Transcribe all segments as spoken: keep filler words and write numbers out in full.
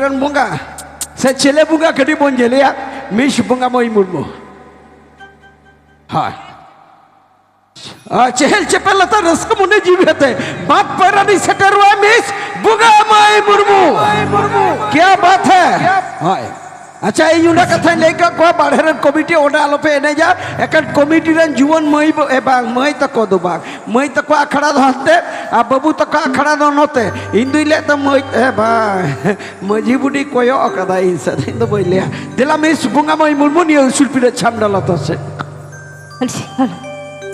ᱨᱮᱱ ᱵᱚᱸᱜᱟ ᱥᱮ ᱪᱮᱞᱮ ᱵᱚᱸᱜᱟ ᱠᱟᱹᱴᱤᱡ ᱵᱚᱱ ᱧᱮᱞᱮᱭᱟ, ᱢᱤᱥ ᱵᱚᱸᱜᱟ ᱢᱟᱹᱭ ᱢᱩᱨᱢᱩ᱾ ᱦᱳᱭ᱾ ᱟᱨ ᱪᱮᱦᱮᱞ ᱪᱮᱯᱮᱞ ᱟᱛᱮ ᱨᱟᱹᱥᱠᱟᱹ ᱢᱚᱱᱮ ᱡᱤᱣᱤ ᱟᱛᱮ ᱢᱟᱛ ᱯᱟᱭᱨᱟ ᱨᱤᱧ ᱥᱮᱴᱮᱨᱚᱜᱼᱟ, ᱢᱤᱥ ᱵᱚᱸᱜᱟ ᱢᱟᱹᱭ ᱢᱩᱨᱢᱩ᱾ ᱠᱭᱟ ᱵᱟᱛ ᱦᱮ᱾ ᱦᱳᱭ᱾ ᱟᱪᱪᱷᱟ, ᱤᱧ ᱚᱱᱟ ᱠᱟᱛᱷᱟᱧ ᱞᱟᱹᱭ ᱠᱟᱜ ᱠᱚᱣᱟ, ᱵᱟᱲᱮ ᱨᱮᱱ ᱠᱚᱢᱤᱴᱤ ᱚᱸᱰᱮ ᱟᱞᱚᱯᱮ ᱮᱱᱮᱡᱟ, ᱮᱠᱷᱟᱱ ᱠᱚᱢᱤᱴᱤ ᱨᱮᱱ ᱡᱩᱣᱟᱹᱱ ᱢᱟᱹᱭ ᱵᱟ-, ᱮ ᱵᱟᱝ, ᱢᱟᱹᱭ ᱛᱟᱠᱚ ᱫᱚ ᱵᱟᱝ, ᱢᱟᱹᱭ ᱛᱟᱠᱚ ᱟᱠᱷᱲᱟ ᱫᱚ ᱦᱟᱱᱛᱮ ᱟᱨ ᱵᱟᱹᱵᱩ ᱛᱟᱠᱚ ᱟᱠᱷᱲᱟ ᱫᱚ ᱱᱚᱛᱮ᱾ ᱤᱧ ᱫᱩᱧ ᱞᱟᱹᱭᱮᱫ ᱛᱟᱦᱮᱸ ᱢᱟᱹᱭ, ᱮ ᱵᱟᱝ, ᱢᱟᱹᱡᱷᱤ ᱵᱩᱰᱷᱤ ᱠᱚᱭᱚᱜ ᱟᱠᱟᱫᱟ ᱤᱧ ᱥᱮᱫ, ᱤᱧ ᱫᱚ ᱵᱟᱹᱧ ᱞᱟᱹᱭᱟ᱾ ᱫᱮᱞᱟ ᱢᱤᱥ ᱵᱚᱸᱜᱟ ᱢᱟᱹᱭ ᱢᱩᱨᱢᱩ ᱱᱤᱭᱟᱹ ᱩᱥᱩᱞ ᱯᱤᱲᱟᱹ ᱪᱷᱟᱢᱰᱟ ᱞᱟᱛᱟᱨ ᱥᱮᱫ᱾ ᱟᱞᱮ ᱥᱮᱫ ᱠᱷᱚᱱ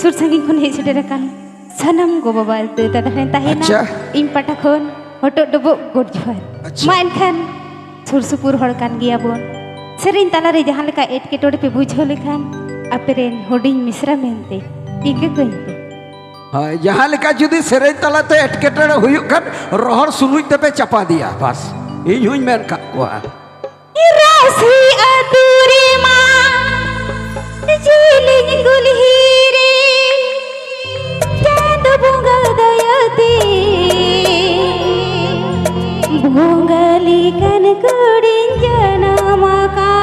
ᱥᱩᱨ ᱥᱟᱺᱜᱤᱧ ᱠᱷᱚᱱ ᱦᱮᱡ ᱥᱮᱴᱮᱨ ᱟᱠᱟᱱ ᱥᱟᱱᱟᱢ ᱜᱚ ᱵᱟᱵᱟ ᱫᱟᱹᱭ ᱫᱟᱫᱟ ᱴᱷᱮᱱ ᱛᱟᱦᱮᱱᱟ᱾ ᱟᱪᱪᱷᱟ᱾ ᱤᱧ ᱯᱟᱦᱴᱟ ᱠᱷᱚᱱ ᱦᱚᱴᱚᱜ ᱰᱚᱵᱚᱜ ᱜᱚᱰ ᱡᱚᱦᱟᱨ᱾ ᱟᱪᱪᱷᱟ᱾ ᱢᱟ ᱮᱱᱠᱷᱟᱱ ᱥᱩᱨ ᱥᱩᱯᱩᱨ ᱦᱚᱲ ᱠᱟᱱ ᱜᱮᱭᱟᱵᱚᱱ᱾ ᱥᱮᱨᱮᱧ ᱛᱟᱞᱟᱨᱮ ᱡᱟᱦᱟᱸ ᱞᱮᱠᱟ ᱮᱴᱠᱮᱴᱚᱬᱮ ᱯᱮ ᱵᱩᱡᱷᱟᱹᱣ ᱞᱮᱠᱷᱟᱱ ᱟᱯᱮᱨᱮᱱ ᱦᱩᱰᱤᱧ ᱢᱤᱥᱨᱟ ᱢᱮᱱᱛᱮ ᱤᱠᱟᱹ ᱠᱟᱹᱧ ᱯᱮ᱾ ᱦᱳᱭ, ᱡᱟᱦᱟᱸ ᱞᱮᱠᱟ ᱡᱩᱫᱤ ᱥᱮᱨᱮᱧ ᱛᱟᱞᱟᱛᱮ ᱮᱴᱠᱮᱴᱚᱬᱮ ᱦᱩᱭᱩᱜ ᱠᱷᱟᱱ ᱨᱚᱦᱚᱲ ᱥᱩᱱᱩᱡ ᱛᱮᱯᱮ ᱪᱟᱯᱟᱫᱮᱭᱟ, ᱵᱟᱥ᱾ ᱤᱧ ᱦᱚᱧ ᱢᱮᱱ ᱠᱟᱜ ᱠᱚᱣᱟ᱾ ᱨᱟᱥᱤ ᱟᱹᱛᱩ ᱨᱮᱢᱟ ᱡᱤᱞᱤᱧ ᱜᱩᱞᱦᱤ ᱨᱮ ᱪᱟᱸᱫ ᱵᱚᱸᱜᱟ ᱫᱟᱭᱟᱛᱮ ᱵᱚᱸᱜᱟ ᱞᱮᱠᱟᱱ ᱠᱩᱲᱤᱧ ᱡᱟᱱᱟᱢ ᱟᱠᱟᱫ᱾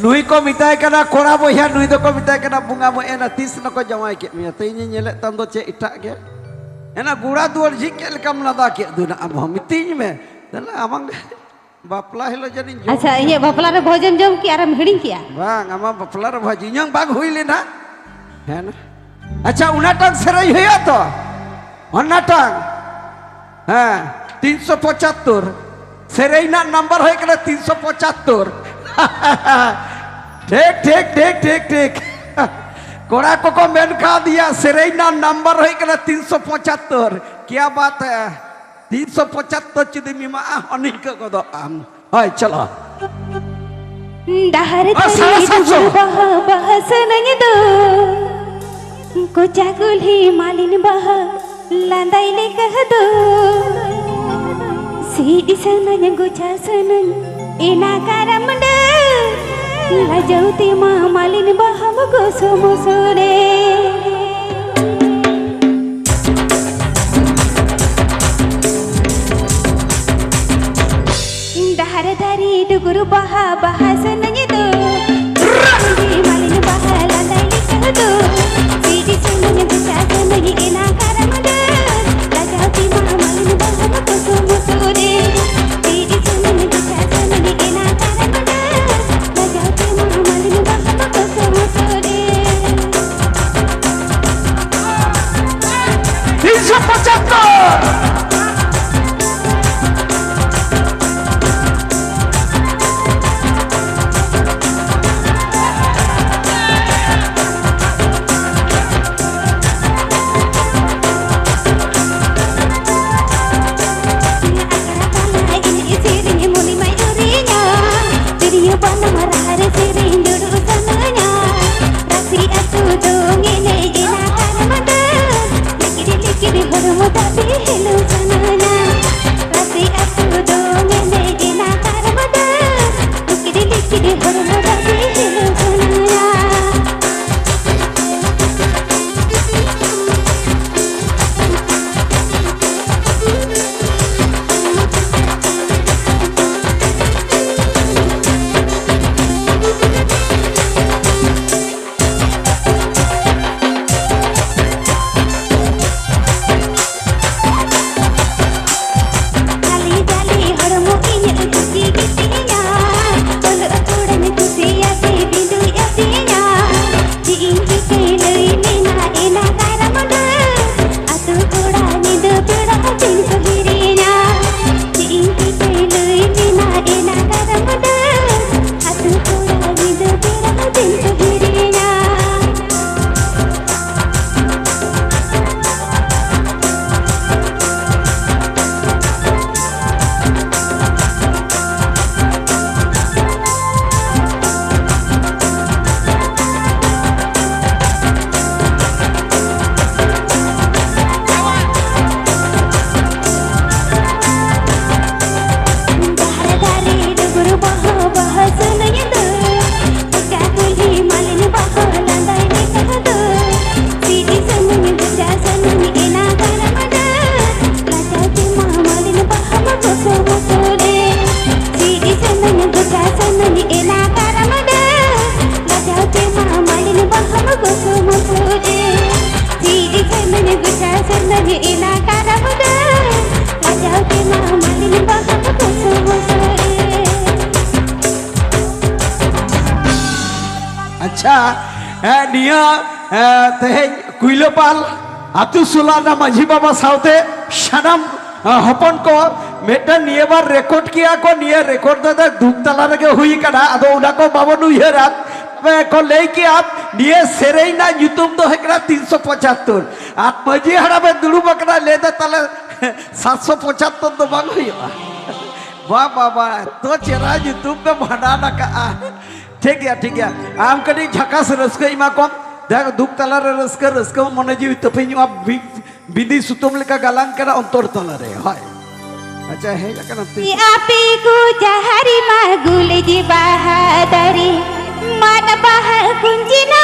ᱱᱩᱭ ᱠᱚ ᱢᱮᱛᱟᱭ ᱠᱟᱱᱟ ᱠᱚᱲᱟ ᱵᱚᱭᱦᱟ, ᱱᱩᱭ ᱫᱚᱠᱚ ᱢᱮᱛᱟᱭ ᱠᱟᱱᱟ ᱵᱚᱸᱜᱟ ᱵᱚᱭᱦᱟ, ᱮᱱᱟ ᱛᱤᱥ ᱱᱚᱠᱚ ᱡᱟᱶᱟᱭ ᱠᱮᱫ ᱢᱮᱭᱟ? ᱛᱮᱦᱮᱧ ᱤᱧ ᱧᱮᱞᱮᱫ ᱛᱟᱢ ᱫᱚ ᱪᱮᱫ ᱮᱴᱟᱜ ᱜᱮ? ᱮᱱᱟ ᱜᱚᱲᱟ ᱫᱩᱣᱟᱹᱨ ᱡᱷᱤᱡ ᱠᱮᱫ ᱞᱮᱠᱟᱢ ᱞᱟᱸᱫᱟ ᱠᱮᱫ ᱫᱚ ᱱᱟ ᱟᱢ ᱦᱚᱸ, ᱢᱤᱛᱟᱹᱧ ᱢᱮ᱾ ᱫᱮᱞᱟ ᱟᱢᱟᱝ ᱵᱟᱯᱞᱟ ᱦᱤᱞᱳᱜ ᱡᱟᱹᱱᱤᱡ ᱡᱚᱢ ᱟᱪᱪᱷᱟ, ᱤᱧᱟᱹᱜ ᱵᱟᱯᱞᱟ ᱨᱮ ᱵᱷᱚᱡᱮᱢ ᱡᱚᱢ ᱠᱮᱜᱼᱟ ᱟᱨᱮᱢ ᱦᱤᱲᱤᱧ ᱠᱮᱜᱼᱟ? ᱵᱟᱝ, ᱟᱢᱟᱜ ᱵᱟᱯᱞᱟ ᱨᱮ ᱵᱷᱚᱡᱽ ᱤᱧᱟᱹᱝ ᱵᱟᱝ ᱦᱩᱭ ᱞᱮᱱᱟ᱾ ᱦᱮᱸ ᱱᱟ᱾ ᱟᱪᱪᱷᱟ, ᱚᱱᱟᱴᱟᱝ ᱥᱮᱨᱮᱧ ᱦᱩᱭᱩᱜᱼᱟ ᱛᱚ? ᱚᱱᱟᱴᱟᱝ? ᱦᱮᱸ, ᱛᱤᱱᱥᱚ ᱯᱚᱸᱪᱟᱛᱛᱳᱨ᱾ ᱥᱮᱨᱮᱧ ᱨᱮᱱᱟᱜ ᱱᱟᱢᱵᱟᱨ ᱦᱩᱭᱩᱜ ᱠᱟᱱᱟ ᱛᱤᱱᱥᱚ ᱯᱚᱸᱪᱟᱛᱛᱳᱨ᱾ ᱴᱷᱤᱠ, ᱴᱷᱤᱠ, ᱴᱷᱤᱠ, ᱴᱷᱤᱠ, ᱴᱷᱤᱠ᱾ ᱠᱚᱲᱟ ᱠᱚᱠᱚ ᱢᱮᱱ ᱠᱟᱣᱫᱤᱧᱟ, ᱥᱮᱨᱮᱧ ᱨᱮᱱᱟᱜ ᱱᱟᱢᱵᱟᱨ ᱦᱩᱭᱩᱜ ᱠᱟᱱᱟ ᱛᱤᱱᱥᱚ ᱯᱚᱸᱪᱟᱛᱛᱳᱨ᱾ ᱠᱤᱭᱟ ᱵᱟᱛ ᱦᱮ? ᱛᱤᱱᱥᱚ ᱯᱚᱸᱪᱟᱛᱛᱳᱨ ᱡᱩᱫᱤᱢ ᱮᱢᱟᱜᱼᱟ, ᱦᱚᱸ ᱱᱤᱝᱠᱟᱹ ᱜᱚᱫᱚᱜ ᱟᱢ᱾ ᱦᱳᱭ, ᱪᱚᱞᱚ᱾ ᱰᱟᱦᱟᱨ ᱟᱨ ᱫᱷᱟᱨᱮ ᱥᱟᱲᱮ ᱥᱟᱛᱥᱚ᱾ ᱰᱩᱜᱩᱨ ᱵᱟᱦᱟ, ᱵᱟᱦᱟ ᱥᱟᱹᱱᱟᱹᱧ ᱫᱚ᱾ ᱠᱚᱪᱟ ᱠᱩᱞᱦᱤ ᱢᱟᱞᱤᱱ ᱵᱟᱦᱟ, ᱞᱟᱸᱫᱟᱭ ᱞᱮᱠᱟ ᱫᱚ᱾ ᱥᱤᱫ ᱥᱟᱹᱱᱟᱹᱧ, ᱜᱚᱪᱷᱟ ᱥᱟᱹᱱᱟᱹᱧ, ᱮᱱᱟ ᱠᱟᱨᱟᱢ ᱰᱟᱹᱨ᱾ ᱞᱟᱡᱟᱣ ᱛᱮ ᱢᱟ ᱢᱟᱞᱤᱱ ᱵᱟᱦᱟ ᱢᱚ ᱜᱚᱥᱚ ᱢᱚᱥᱚ ᱨᱮ᱾ ᱰᱟᱦᱟᱨ ᱫᱷᱟᱨᱮ ᱰᱩᱜᱩᱨ ᱵᱟᱦᱟ, ᱵᱟᱦᱟ ᱥᱟᱹᱱᱟᱹᱧ ᱫᱚ᱾ ᱢᱟᱞᱤᱱ ᱵᱟᱦᱟ ᱞᱟᱸᱫᱟᱭ ᱞᱮᱠᱟ ᱫᱚ᱾ ᱥᱤᱨᱤ ᱥᱩᱱᱩᱢ ᱫᱚ ᱪᱟ ᱥᱟᱹᱱᱟᱹᱧ ᱮᱱᱟ ᱠᱟᱨᱟᱢ ᱫᱚ᱾ ᱞᱟᱡᱟᱣ ᱛᱮ ᱢᱟ ᱢᱟᱞᱤᱱ ᱵᱟᱦᱟ ᱢᱟ ᱠᱩᱥᱩᱢ ᱥᱩᱨᱮ᱾ ᱥᱤᱨᱤ ᱥᱩᱱᱩᱢ ᱫᱚ ᱪᱟ ᱥᱟᱹᱱᱟᱹᱧ ᱮᱱᱟ ᱠᱟᱨᱟᱢ ᱫᱚ᱾ ᱞᱟᱡᱟᱣ ᱛᱮ ᱢᱟ ᱢᱟᱞᱤᱱ ᱵᱟᱦᱟ ᱢᱟ ᱠᱩᱥᱩᱢ ᱥᱩᱨᱮ᱾ ᱛᱤᱱᱥᱚ ᱯᱚᱸᱪᱟᱛᱛᱳᱨ᱾ ᱟᱪᱪᱷᱟ, ᱮ, ᱱᱤᱭᱟᱹ, ᱮ, ᱛᱮᱦᱮᱧ ᱠᱩᱭᱞᱟᱹᱯᱟᱞ ᱟᱹᱛᱩ ᱥᱳᱞᱟ ᱨᱮᱱᱟᱜ ᱢᱟᱹᱡᱷᱤ ᱵᱟᱵᱟ ᱥᱟᱶᱛᱮ ᱥᱟᱱᱟᱢ, ᱮ, ᱦᱚᱯᱚᱱ ᱠᱚ ᱢᱤᱫᱴᱟᱝ ᱱᱤᱭᱟᱹ ᱵᱟᱨ ᱨᱮᱠᱚᱨᱰ ᱠᱮᱜᱼᱟ ᱠᱚ, ᱱᱤᱭᱟᱹ ᱨᱮᱠᱚᱨᱰ ᱫᱚ ᱫᱩᱠ ᱛᱟᱞᱟ ᱨᱮᱜᱮ ᱦᱩᱭ ᱠᱟᱱᱟ, ᱟᱫᱚ ᱚᱱᱟ ᱠᱚ ᱵᱟᱵᱚᱱ ᱩᱭᱦᱟᱹᱨᱟ᱾ ᱛᱚᱵᱮ ᱠᱚ ᱞᱟᱹᱭ ᱠᱮᱜᱼᱟ, ᱱᱤᱭᱟᱹ ᱥᱮᱨᱮᱧ ᱨᱮᱱᱟᱜ ᱧᱩᱛᱩᱢ ᱫᱚ ᱦᱩᱭᱩᱜ ᱠᱟᱱᱟ ᱛᱤᱱᱥᱚ ᱯᱚᱸᱪᱟᱛᱛᱳᱨ, ᱟᱨ ᱢᱟᱹᱡᱷᱤ ᱦᱟᱲᱟᱢᱮ ᱫᱩᱲᱩᱵ ᱟᱠᱟᱱᱟ, ᱞᱟᱹᱭ ᱫᱟ, "ᱛᱟᱦᱞᱮ ᱥᱟᱛᱥᱚ ᱯᱚᱸᱪᱟᱛᱛᱳᱨ ᱫᱚ ᱵᱟᱝ ᱦᱩᱭᱩᱜᱼᱟ?" ᱵᱟ ᱵᱟᱵᱟ, ᱛᱚ ᱪᱮᱦᱨᱟ ᱧᱩᱛᱩᱢ ᱯᱮ ᱵᱷᱟᱸᱰᱟᱱ ᱟᱠᱟᱜᱼᱟ᱾ ᱴᱷᱤᱠ ᱜᱮᱭᱟ, ᱴᱷᱤᱠ ᱜᱮᱭᱟ᱾ ᱟᱢ ᱠᱟᱹᱴᱤᱡ ᱡᱷᱟᱠᱟᱥ ᱨᱟᱹᱥᱠᱟᱹ ᱮᱢᱟ ᱠᱚᱢ᱾ ᱫᱮᱠᱷ, ᱫᱩᱠ ᱛᱟᱞᱟᱨᱮ ᱨᱟᱹᱥᱠᱟᱹ, ᱨᱟᱹᱥᱠᱟᱹ ᱢᱚᱱᱮ ᱡᱤᱣᱤ ᱛᱟᱹᱯᱤᱧᱚᱜᱼᱟ᱾ ᱵᱤ-, ᱵᱤᱸᱫᱤ ᱥᱩᱛᱟᱹᱢ ᱞᱮᱠᱟ ᱜᱟᱞᱟᱝ ᱠᱟᱱᱟ ᱚᱱᱛᱚᱨ ᱛᱟᱞᱟᱨᱮ᱾ ᱦᱳᱭ᱾ ᱟᱪᱪᱷᱟ, ᱦᱮᱡ ᱟᱠᱟᱱᱟ ᱛᱤ᱾ ᱟᱯᱮ ᱠᱚ ᱡᱟᱦᱟᱸ ᱨᱮ ᱢᱟ ᱜᱩᱞ ᱡᱮ ᱵᱟᱦᱟ ᱫᱟᱨᱮ, ᱢᱟᱫ ᱵᱟᱦᱟ ᱠᱩᱧᱡᱤᱱᱟ,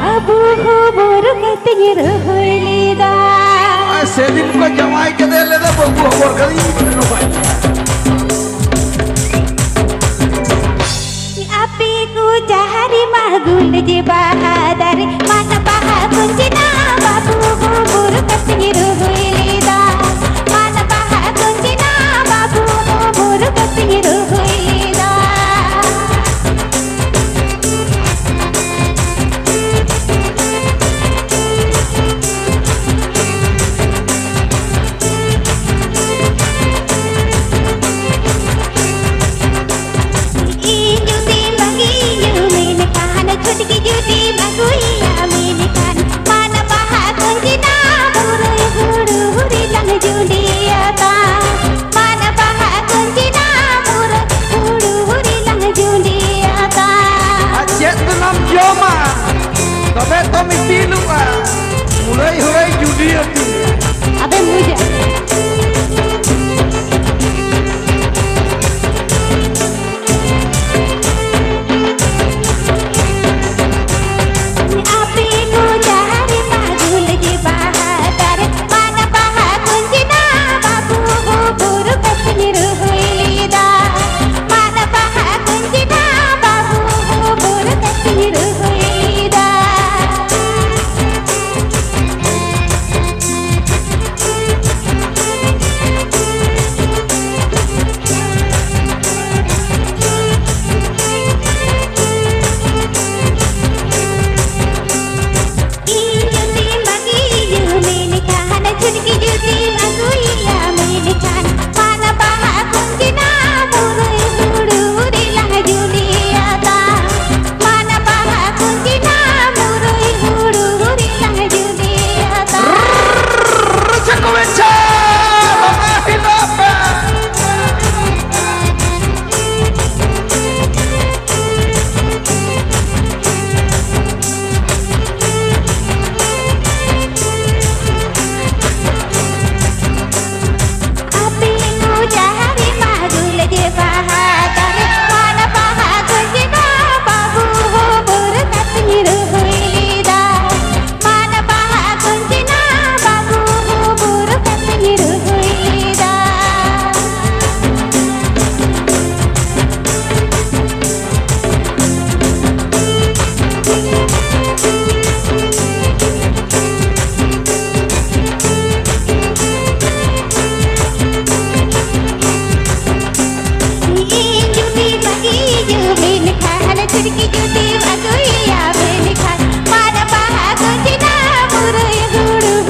ᱵᱟᱹᱵᱩ ᱦᱚᱸ ᱵᱩᱨᱩ ᱠᱟᱛᱮᱧ ᱨᱚᱦᱚᱭ ᱞᱮᱫᱟ᱾ ᱟᱨ ᱥᱮᱫᱤᱱ ᱠᱚ ᱡᱟᱶᱟᱭ ᱠᱮᱫᱮ ᱞᱮᱫᱟ, ᱵᱟᱹᱵᱩ ᱦᱚᱵᱚᱨ ᱠᱟᱹᱫᱤᱧ ᱨᱚᱦᱚᱭ᱾ ᱟᱯᱮ ᱠᱚ ᱡᱟᱦᱟᱸ ᱨᱮ ᱢᱟ ᱜᱩᱞ ᱡᱮ ᱵᱟᱦᱟ ᱫᱟᱨᱮ, ᱢᱟᱱ ᱵᱟᱦᱟ ᱠᱩᱧᱡᱤᱱᱟ, ᱵᱟᱹᱵᱩ ᱦᱚᱸ ᱵᱩᱨᱩ ᱠᱟᱛᱮᱧ ᱨᱚᱦᱚᱭ ᱞᱮᱫᱟ᱾ ᱢᱟᱱ ᱵᱟᱦᱟ ᱠᱩᱧᱡᱤᱱᱟ, ᱵᱟᱹᱵᱩ ᱦᱚᱸ ᱵᱩᱨᱩ ᱠᱟᱛᱮᱧ ᱨᱚᱦᱚᱭ ᱞᱮᱫᱟ᱾ ᱤᱧ ᱡᱩᱫᱤ ᱵᱟᱹᱜᱤᱧ ᱢᱮᱱᱠᱷᱟᱱ, ᱪᱷᱩᱴᱠᱤ ᱡᱩᱫᱤᱢ ᱟᱹᱜᱩᱭᱮᱭᱟ ᱢᱮᱱᱠᱷᱟᱱ, ᱢᱟᱱ ᱵᱟᱦᱟ ᱠᱩᱧᱡᱤᱱᱟ ᱵᱩᱨᱩ ᱦᱩᱲᱩ ᱦᱩᱨᱤ ᱞᱟᱝ ᱡᱩᱸᱰᱤᱭᱟᱛᱟ᱾ ᱢᱟᱱ ᱵᱟᱦᱟ ᱠᱩᱧᱡᱤᱱᱟ ᱵᱩᱨᱩ ᱦᱩᱲᱩ ᱦᱩᱨᱤ ᱞᱟᱝ ᱡᱩᱸᱰᱤᱭᱟᱛᱟ᱾ ᱟᱨ ᱪᱮᱫ ᱫᱚ ᱱᱟᱢ ᱡᱚᱢᱟ? ᱛᱚᱵᱮ ᱛᱚᱢ ᱤᱯᱤᱞᱚᱜᱼᱟ᱾ ᱢᱩᱨᱟᱹᱭ ᱦᱩᱨᱟᱹᱭ ᱡᱩᱸᱰᱤᱭᱟᱛᱤᱧᱟ᱾ ᱟᱵᱮᱢ ᱵᱩᱡᱟ᱾